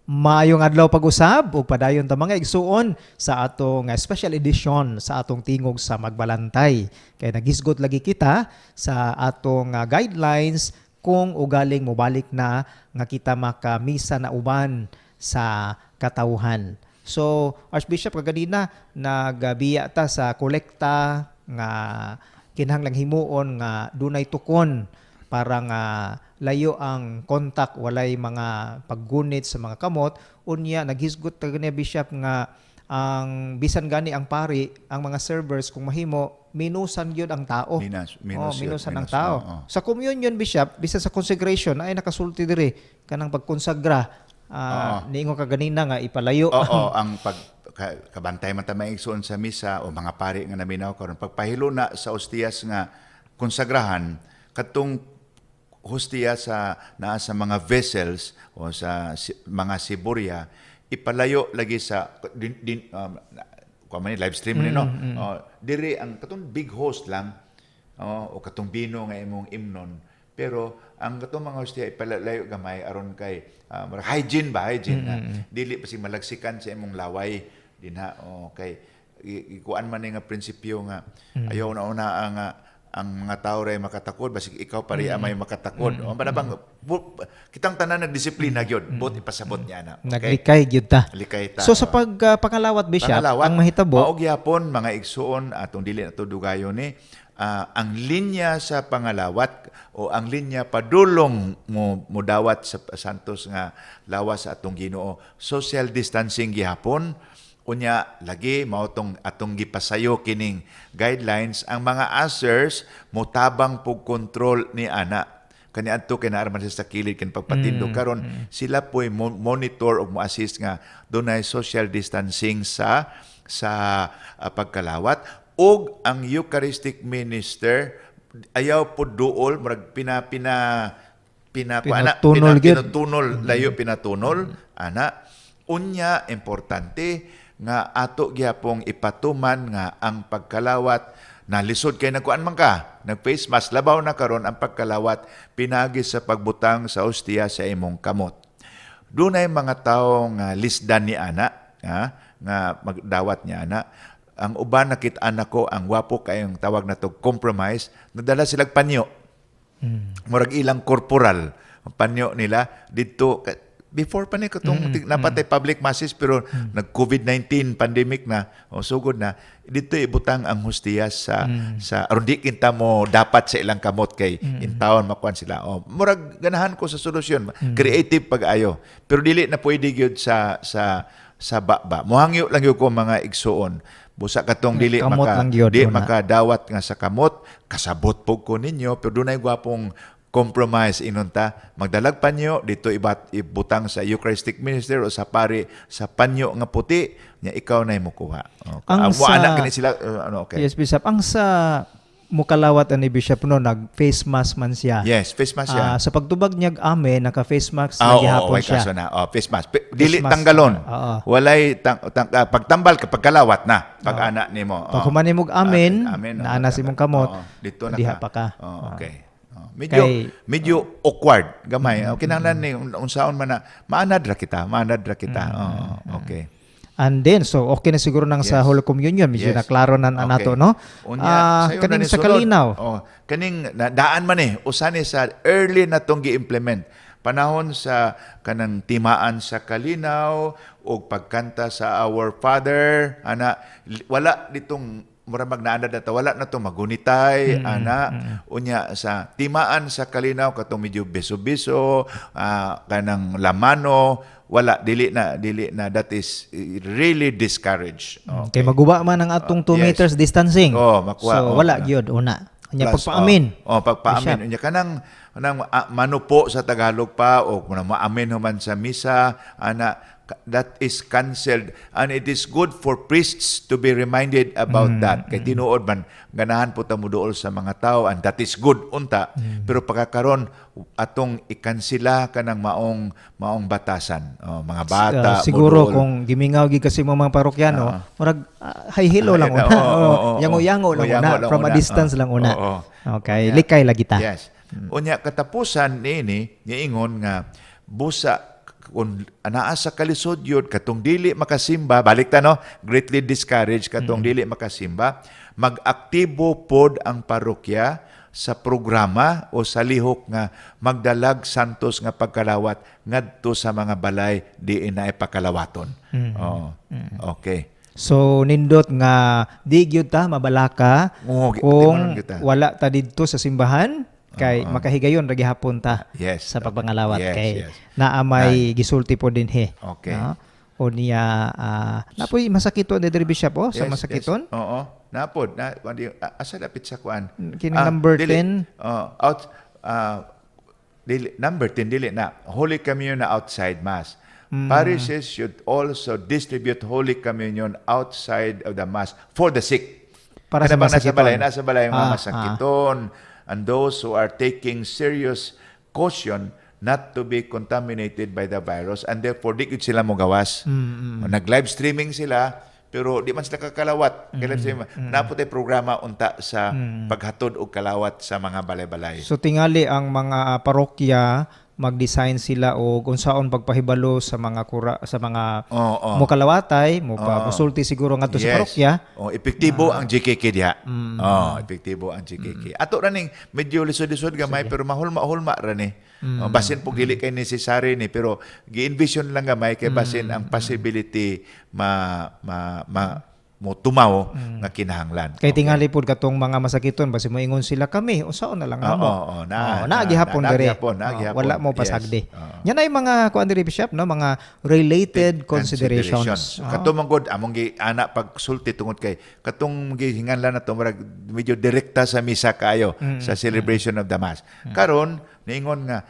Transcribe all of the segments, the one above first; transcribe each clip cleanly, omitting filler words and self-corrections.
Maayong adlaw pag-usab ug padayon ta, mga igsuon, sa atong special edition sa atong Tingog sa Magbalantay. Kay naghisgot lagi kita sa atong guidelines kung ugaling mobalik na nga kita makamisa na uban sa katawhan. So, Archbishop, kaganina nagabiya ta sa kolekta nga kinahanglang himuon nga dunay tukon para nga layo ang kontak, walay mga paggunit sa mga kamot. Unya naghisgot ta gani, Bishop, nga ang bisan gani ang pari, ang mga servers, kung mahimo minusan gyud ang tao. Minas, minus Oh, yun, minusan ang minus, tao. Oo. Sa communion, Bishop, bisan sa consecration ay nakasulti diri kanang pagkonsagra, niingon ka ganina nga ipalayo. Oo, ang pag kabantay man ta, mga igsoon, sa misa o mga pari nga naminaw karon, pagpahilo na sa ostiyas nga konsagrahan, katong hostiya sa naa sa mga vessels o sa mga siburya, ipalayo lagi sa din, kuan man ni, live stream ni, no? Oh, diri ang katong big host lang, oh, o katong bino nga imong imnon, pero ang katong mga hostia ipalayo gamay aron kay hygiene ba, hygiene na dili pa si malagsikan sa imong laway dinha. Oh, kay ikuan man ni nga prinsipyo nga ayaw na una ang mga tao ray makatakod, basig ikaw pa rin may makatakod. O bang kitang tanan nagdisiplina gyud, but ipasabot niya na. Okay? Naglikay gyud ta. Likay ta. So sa pag pangalawat, Bishop, Pangalawat, ang mahitabo mao gyapon, mga igsuon, atong dili na to dugayon ni ang linya sa pangalawat o ang linya padulong mo mudawat sa santos nga lawas sa atong Ginoo, social distancing gihapon. Unya lagi mao tong atong gipasayo kining guidelines, ang mga ushers motabang pug control ni ana kaniadto kay naa man sila sa kilid kin pagpatindog. Karon sila po'y monitor ug mo-assist nga dunay social distancing sa pagkalawat. Ug ang Eucharistic minister ayaw po duol, murag pina pina pina ana, Pinatunol pina, gyud. Pinatunol, layo pinatunol ana. Unya importante nga ato gyapong ipatuman nga ang pagkalawat na lisod kay nagkuan man ka, nag face mask, labaw na karon ang pagkalawat pinagi sa pagbutang sa hostia sa imong kamot. Dunay mga tawo nga lisdan ni ana, ha, nga magdawat niya ana. Ang uban, nakit-an nako ang wapo kayong tawag na to compromise, nadala silag panyo, murag ilang corporal ang panyo nila didto. Before pa ni katong napatay public masses, pero nag COVID-19 pandemic na o sugod na dito, ibutang ang hustiya sa aron di kinta mo dapat sa ilang kamot kay in town makuan sila. O murag ganahan ko sa solusyon, creative pag-ayo, pero dili na pwede gyud sa baba. Mohangyo lang gyud ko, mga igsuon, busa katong dili Kamot maka lang gyud di una. Makadawat nga sa kamot, kasabot po ko ninyo, pero dunay gwapong compromise inunta magdalag panyo dito, ibat ibutang sa Eucharistic minister o sa pari sa panyo nga puti nya, ikaw na mukuha. Okay. Ang Ang anak kini sila ano, okay. Yes, Bishop. Ang sa mukalawat ani, Bishop, no, nag face mask man siya. Yes, face mask siya. Ah, sa pagtubag niya amen, naka face mask Ah, na oo, gihapon okay, siya. kaso na. Oh, face mask. Dili mask. tanggalon. Oo. Walay pagtambal ka pagkalawat na pag ana nimo. Pag human nimog amen, Ah, amen, oh, naa na sa imong kamot, Oo, dito na diha pa ka. Oh, okay. Oh, medyo medyo awkward gamay. Oh, kinahanglan ni unsaon man na maanad ra kita, maanad ra kita. Oh, okay. And then, so okay na siguro nang sa Holy Communion, medyo na klaro na nato, no? Unya, Ah, sayo na kaning ni sa sulod. kalinaw. Oh, kaning na, daan man eh, usa ni sa early na tong gi-implement. Panahon sa kanang timaan sa kalinaw o pagkanta sa Our Father, ana, wala ditong mura magnaanad na ta, wala na to magunitay ana. Unya sa timaan sa kalinaw, katong medyo beso-beso, kanang lamano, wala, dili na, dili na, that is really discouraged. Kay maguba man ang atong 2 meters distancing. Oh, makuha, So oh, wala na. gyud una. Nya Plus, pagpaamin. Oh, pagpaamin. Unya kanang manupo sa Tagalog pa o kung maamin human sa misa ana, that is cancelled and it is good for priests to be reminded about that kay tinuod man ganahan po ta moduol sa mga tao and that is good unta, pero pagkakaron atong ikansila kanang maong maong batasan. Oh, mga bata Siguro moduol. Kung gimingaw gid kasi mga parokyano, murag hi hello lang Ay, una. oo, oo, Yango-yango lang Yango una, lang from a una. distance lang una. Oo. Okay, likay lagi ta. Yes. Unya katapusan niini niingon nga busa Kung anaa sa kalisod yun, katong dili makasimba, balik ta, no, greatly discouraged katong dili makasimba, mag-aktibo pod ang parokya sa programa o sa lihok nga magdalag santos nga pagkalawat ngadto sa mga balay diin na ipakalawaton. Oh. Okay. So nindot nga di gyud ta mabalaka Oo, kung di man gyud ta. Wala ta didto sa simbahan kay makahigayon ra gihapon ta sa pagpangalawat kay naa may gisulti po dinhi. No? O niya napoy masakiton ni diri, Bishop, oh, sa masakiton. Yes. Oo. Napod na asa dapit sa kuan. Kining number dili. 10. Oh, out dili, number 10 dili na Holy Communion na outside Mass. Parishes should also distribute Holy Communion outside of the Mass for the sick. Para sa Kana bang nasa masakiton. Balay, nasa balay ang mga masakiton and those who are taking serious caution not to be contaminated by the virus and therefore di gyud sila mogawas. Nag-live streaming sila pero di man sila kakalawat. Kay live streaming. Naa pod programa unta sa paghatod og kalawat sa mga balay-balay. So tingali ang mga parokya mag-design sila og unsaon pagpahibalo sa mga kura, sa mga mokalawatay, mo pa musulti siguro ngadto sa parokya. Oh, epektibo ang GKK diha. Oh, epektibo ang GKK. Ato ra ning medyo lisod-lisod gamay pero mahulma-hulma ra ni. Oh, basin po dili kay necessary ni pero gi-envision lang gamay kay basin ang possibility ma ma, ma mo tumaw nga kinahanglan. Kay tingali pod katong mga masakiton basi moingon sila kami unsaon na lang Oo, namo. oo, na, Oo, naa gihapon na, diri. gihapon, na Oo, gihapon. wala mo pasagdi. Yan ay mga kuan diri, Bishop, no, mga related considerations. Oo. Kato man gud among gi ana pagsulti tungod kay katong gihinganlan nato murag medyo direkta sa misa kaayo sa celebration of the Mass. Karon niingon nga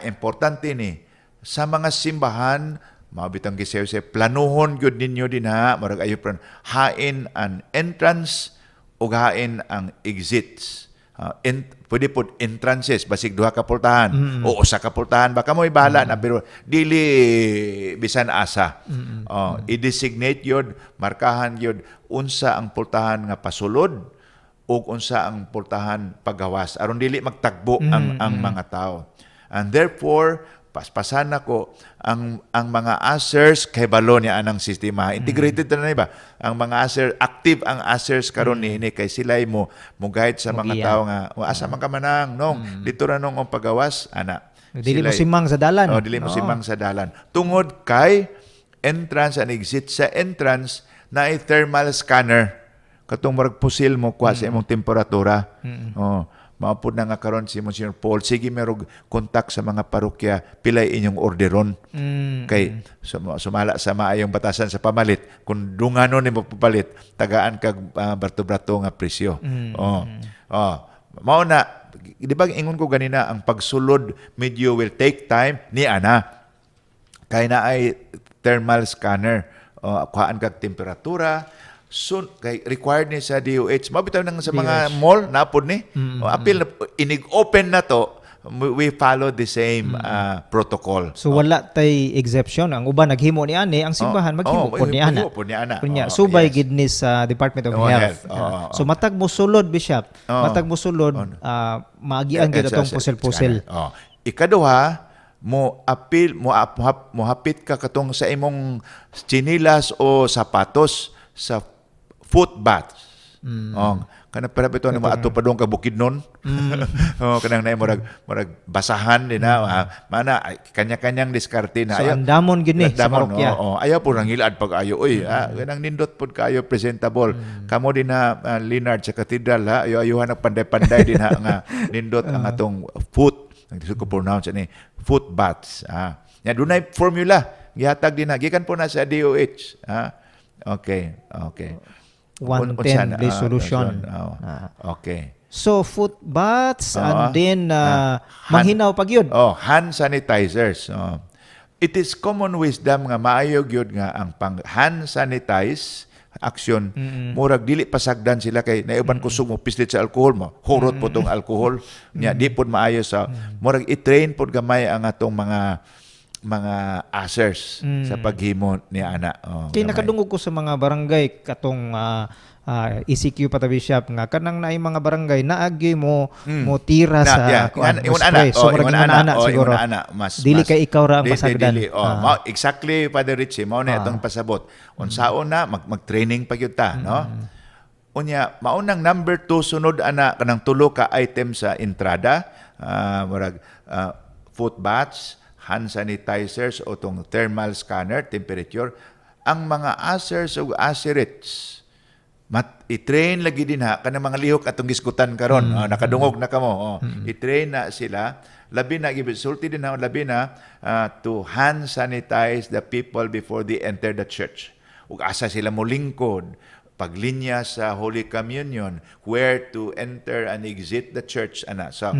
importante ni sa mga simbahan, mao bitang gisayo planuhon gyud ninyo dinha, murag ayo plan hain ang entrance ug hain ang exits. Pwede po entrances basig duha ka pultahan o usa ka pultahan baka mo'y bahala na pero dili bisan asa. Oh, i-designate yun, markahan yun unsa ang pultahan nga pasulod ug unsa ang pultahan pagawas aron dili magtagbo ang mga tao. And therefore paspasan nako ang mga ushers kay balo niya anang sistema integrated na na ba ang mga usher, active ang ushers karon niini kay sila mo mo guide sa mga Mogiya. tao nga, "O, asa man ka manang nong dito ra nong ang pagawas," ana. Dili mo simang sa dalan. Oh, dili mo simang sa dalan. Tungod kay entrance and exit, sa entrance na ay thermal scanner. Katong murag pusil mo kuha sa imong temperatura. Oh, mao pud na nga karon si Monsignor Paul sige merog kontak sa mga parokya pilay inyong orderon. Kay sumala sa maayong batasan sa pamalit kung dunganon nimo papalit tagaan kag brato-brato nga presyo. Oh. Oh, mao na di ba ingon ko ganina ang pagsulod medyo will take time ni ana kay na ay thermal scanner. Oh, kuhaan kag temperatura soon kay required ni sa DOH mabitaw nang sa mga mall napod ni. Oh, apil na inig open na to, we follow the same protocol. So wala tay exception. Ang uban naghimo ni ani, ang simbahan maghimo pod ni ana. Maghimo pod ni ana. Kunya Oo, subay yes. gid ni sa Department of Oh, Health. Health. Oo, oo. So matag mo sulod, Bishop, matag mo sulod, maagian gyud atong pusil-pusil. Oh. Ikaduha, mo apil mo ap, mo hapit ka katong sa imong tsinilas o sapatos sa foot bath. Oh, kana para bitaw na ato pa dong ka Bukidnon. Oh, kanang naay murag basahan din na. Mana ay, kanya-kanyang diskarte na. So andamon gid ni sa Damon, parokya. oo. Ayaw po nang hilad pag ayo. Uy, kanang nindot pod kayo presentable. Kamo din na Leonard sa cathedral ha, ayo ayuhan ang panday-panday din ha nga nindot ang atong foot, ang gusto ko pronounce ani, foot baths. Ya dunay formula gihatag din na gikan po na sa DOH. Okay. 110 Unsa na, day solution. oh. Okay. So foot baths and then manghinaw pag yun. Oh, hand sanitizers. Oh. It is common wisdom nga maayo gyud nga ang pang hand sanitize action murag dili pasagdan sila kay naiban kusog mo pislit sa alcohol mo hurot po tong alcohol nya di pod maayo sa murag i-train pod gamay ang atong mga mga ushers sa paghimo ni ana. Oh, Kay gamay. Nakadungog ko sa mga barangay katong ECQ pa ta, Bishop, nga kanang naay mga barangay naagi mo mo tira Na, sa kuan, ingon mo ana, spray. So oh, murag ingon ingon ana, ana oh, siguro. Ingon ana, mas Dili mas, kay ikaw ra ang Dili, pasagdan. dili. Oh, exactly, Father Richie, mao na itong pasabot. Unsaon na mag-training pa gyud ta, no? Unya, maunang number 2 sunod ana kanang tulo ka item sa entrada, murag foot baths, hand sanitizers o tong thermal scanner, temperature. Ang mga ushers ug usherettes, mat i-train lagi din ha kanang mga lihok atong gisgutan karon. Oh, nakadungog na kamo. Oh. I-train na sila, labi na sulti din ha, labi na to hand sanitize the people before they enter the church ug asa sila molingkod, paglinya sa Holy Communion, where to enter and exit the church ana. So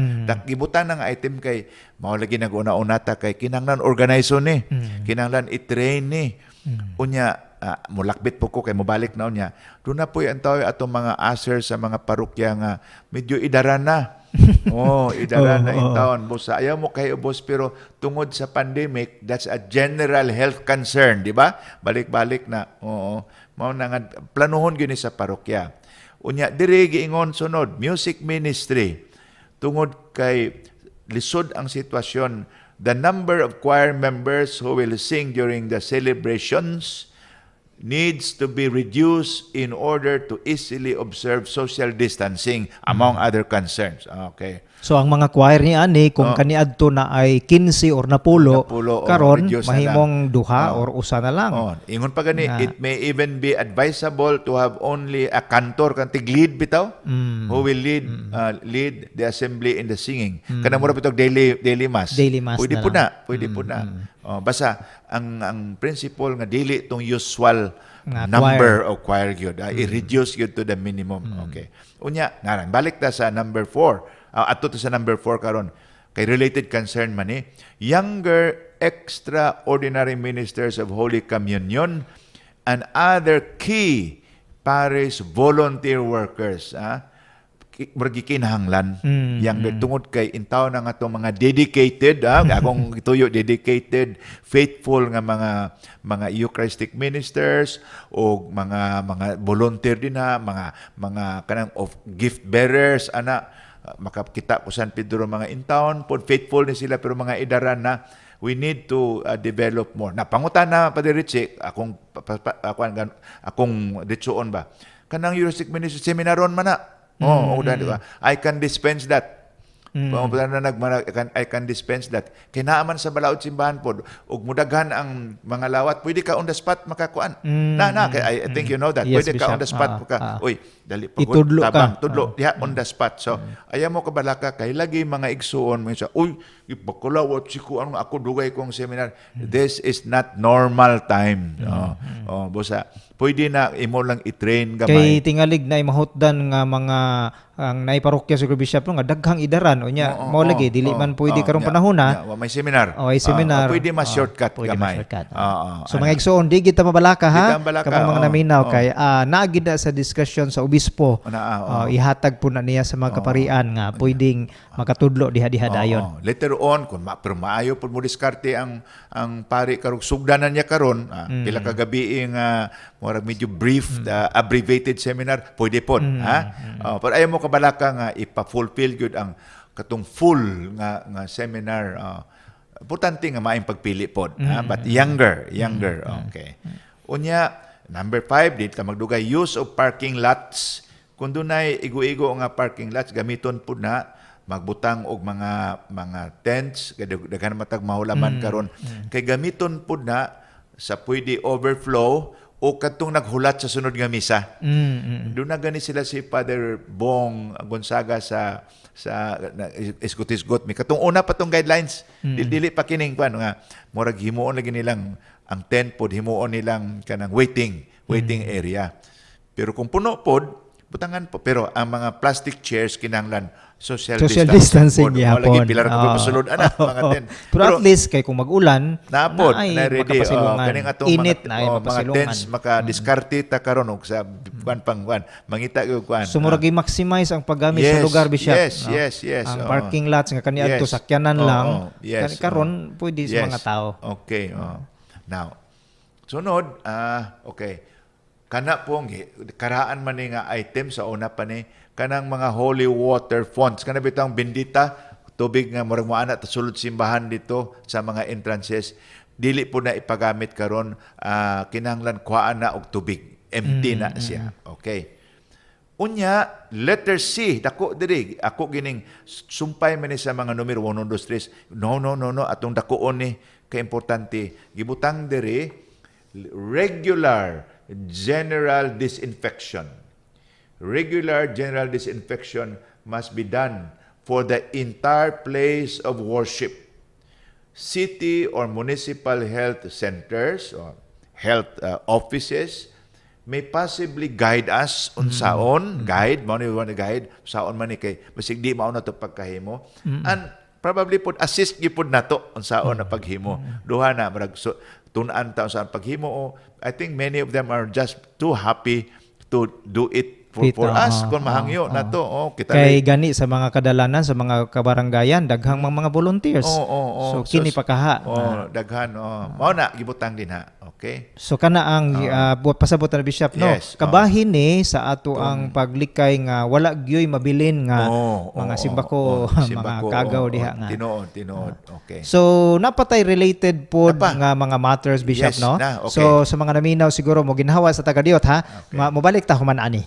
gibutan ng item kay mao lagi naguna-una ta kay kinahanglan organize ni, kinahanglan i-train ni. Unya mulakbit po ko kay mobalik na unya. Doon na po ang tao atong mga usher sa mga parokya nga medyo idara na. Oh, idara na in taon. Busa ayaw mo kay ubos, pero tungod sa pandemic, that's a general health concern, di ba? Balik-balik na. Oo. Mao na nga planuhon gyud ni sa parokya. Unya diri giingon sunod, music ministry. Tungod kay lisod ang sitwasyon, the number of choir members who will sing during the celebrations needs to be reduced in order to easily observe social distancing, among other concerns. Okay. So ang mga choir ni ani kung kaniadto na ay 15 or napulo, Napulo, oh, karon reduce na mahimong duha Oh. or usa na lang. Oh, ingon pa gani, Nga. It may even be advisable to have only a cantor kan tig-lead bitaw who will lead the assembly in the singing. Kanang mura bitog daily mass. Daily mass Pwede na po lang. Na, pwede po na. Oh, basta ang principle nga dili tong usual Nga number of choir gyud. I-reduce gyud to the minimum. Okay. Unya, naran balik ta sa number 4. Ato to sa number 4 karon. Kay related concern man ni younger extraordinary ministers of Holy Communion and other key parish volunteer workers, ah. Murag gikinahanglan younger tungod kay intaw na nga itong mga dedicated, akong gituyo, dedicated, faithful nga mga Eucharistic ministers o mga volunteer din ha, mga kanang of gift bearers ana. Makakita ko San Pedro, mga in town pod, faithful ni sila pero mga idaran na, we need to develop more. Na pangutan na, Padre Richie, akong akong ditsuon ba kanang Eucharistic ministry seminaron man na. Oh, mm. Di ba? I can dispense that. Na I can dispense that. Kay naa man sa balaod simbahan pod ug mudaghan ang mga lawat, pwede ka on the spot makakuan. Na na kay I think you know that. Yes, Pwede ka on the Bishop. spot ka. Uy, dali pagod, Itudlo ka. Tabang, tudlo diha on the spot. So, ayaw mo kabalaka kay lagi mga igsuon mo sa, "Uy, ipakulawat si kuan, ako dugay kong seminar." This is not normal time. Oh, oh, busa pwede na imo lang i-train Kay gamay. Tingalig na mahutdan nga mga ang naiparokya sa Bishop nga daghang idaran unya Oo, mao lagi dili man pwede karong panahon na. Nya, wa may seminar. Oh, ay seminar. Pwede mas shortcut pwede gamay. mas shortcut. Oo, So mga igsoon, di kita mabalaka ha. Di ta mabalaka, Kamong mga oo. naminaw Oo. kay naa gid na sa discussion sa obispo. Na, oo. Ihatag po na niya sa mga kaparian nga pwedeng makatudlo diha-diha dayon. Oo. Later on kung pero maayo pud mo diskarte ang pari karong sugdanan niya karon, pila ka gabi nga murag medyo brief, abbreviated seminar pwede pod ha. Oh, pero ayaw mo kabalaka nga ipa-fulfill gyud ang katong full nga seminar. Importante nga maayong pagpili pod ha? But younger, younger. Okay. Unya number 5, dito ta magdugay, use of parking lots. Kung dunay igo-igo nga parking lots, gamiton pud na, magbutang og mga tents kay daghan matag mahulaman karon, kay gamiton pud na sa pwede overflow o katong naghulat sa sunod nga misa. Doon na gani sila si Father Bong Gonzaga sa isgot-isgot mi katong una pa tong guidelines. Dili pa kining kuan nga murag himuon lagi nilang ang tent pod, himuon nilang kanang waiting area. Pero kung puno pod, butangan po, pero ang mga plastic chairs kinahanglan social Social distancing pod. gihapon. Lagi pila ra ka Oo. mosulod ana, mga tent. Pero at least kay kung mag-ulan, Napod, naay na ready. Oh, makapasilungan. Kaning atong Init mga, na ay oh, mga mapasilungan. tents maka-diskarte ta karon og sa kuan pang kuan. Mangita gyud kuan. So murag maximize ang paggamit sa Yes, lugar, Bishop, no? yes, Ang oo. parking lots nga kaniadto sakyanan Oo, lang. Karon pwede sa mga tao. Okay, oh. Now, sunod, okay. Kana pong karaan man ni nga item sa una pa ni kanang mga holy water fonts, kana bitang bendita tubig nga murag mo ana ta sulod simbahan dito sa mga entrances, dili po na ipagamit karon, kinahanglan kuhaan na og tubig, empty na siya, okay? Unya, letter C, dako diri, ako gining sumpay man ni sa mga numero 1, 2, 3. No, no, no, no, atong dakoon ni kay importante. Gibutang diri regular general disinfection. Regular general disinfection must be done for the entire place of worship. City or municipal health centers or health offices may possibly guide us unsaon guide mao ni want guide saon man ni kay basig di mao na to pagkahimo and probably pod assist gyud nato unsaon na paghimo. Duha na murag so, tun-an ta unsaon paghimo o I think many of them are just too happy to do it for Bitaw, us kung mahangyo nato, oh, kita. Kay gani sa mga kadalanan sa mga kabaranggayan, daghang mga volunteers. Oo. So kini pa kaha. Oh, daghan, oh. Mao na gibutang din ha. Okay. So kana ang pasabot na, Bishop, no. Yes, Kabahin ni sa ato ang paglikay nga wala gyoy mabilin nga mga simbako, mga simbako, kagaw diha nga. Tinuod, tinuod. Okay. So napatay related pod Napa. nga mga matters, Bishop, Yes, no. na, okay. So sa mga naminaw siguro mo ginhawa sa taga-diot ha. Mobalik ta human ani.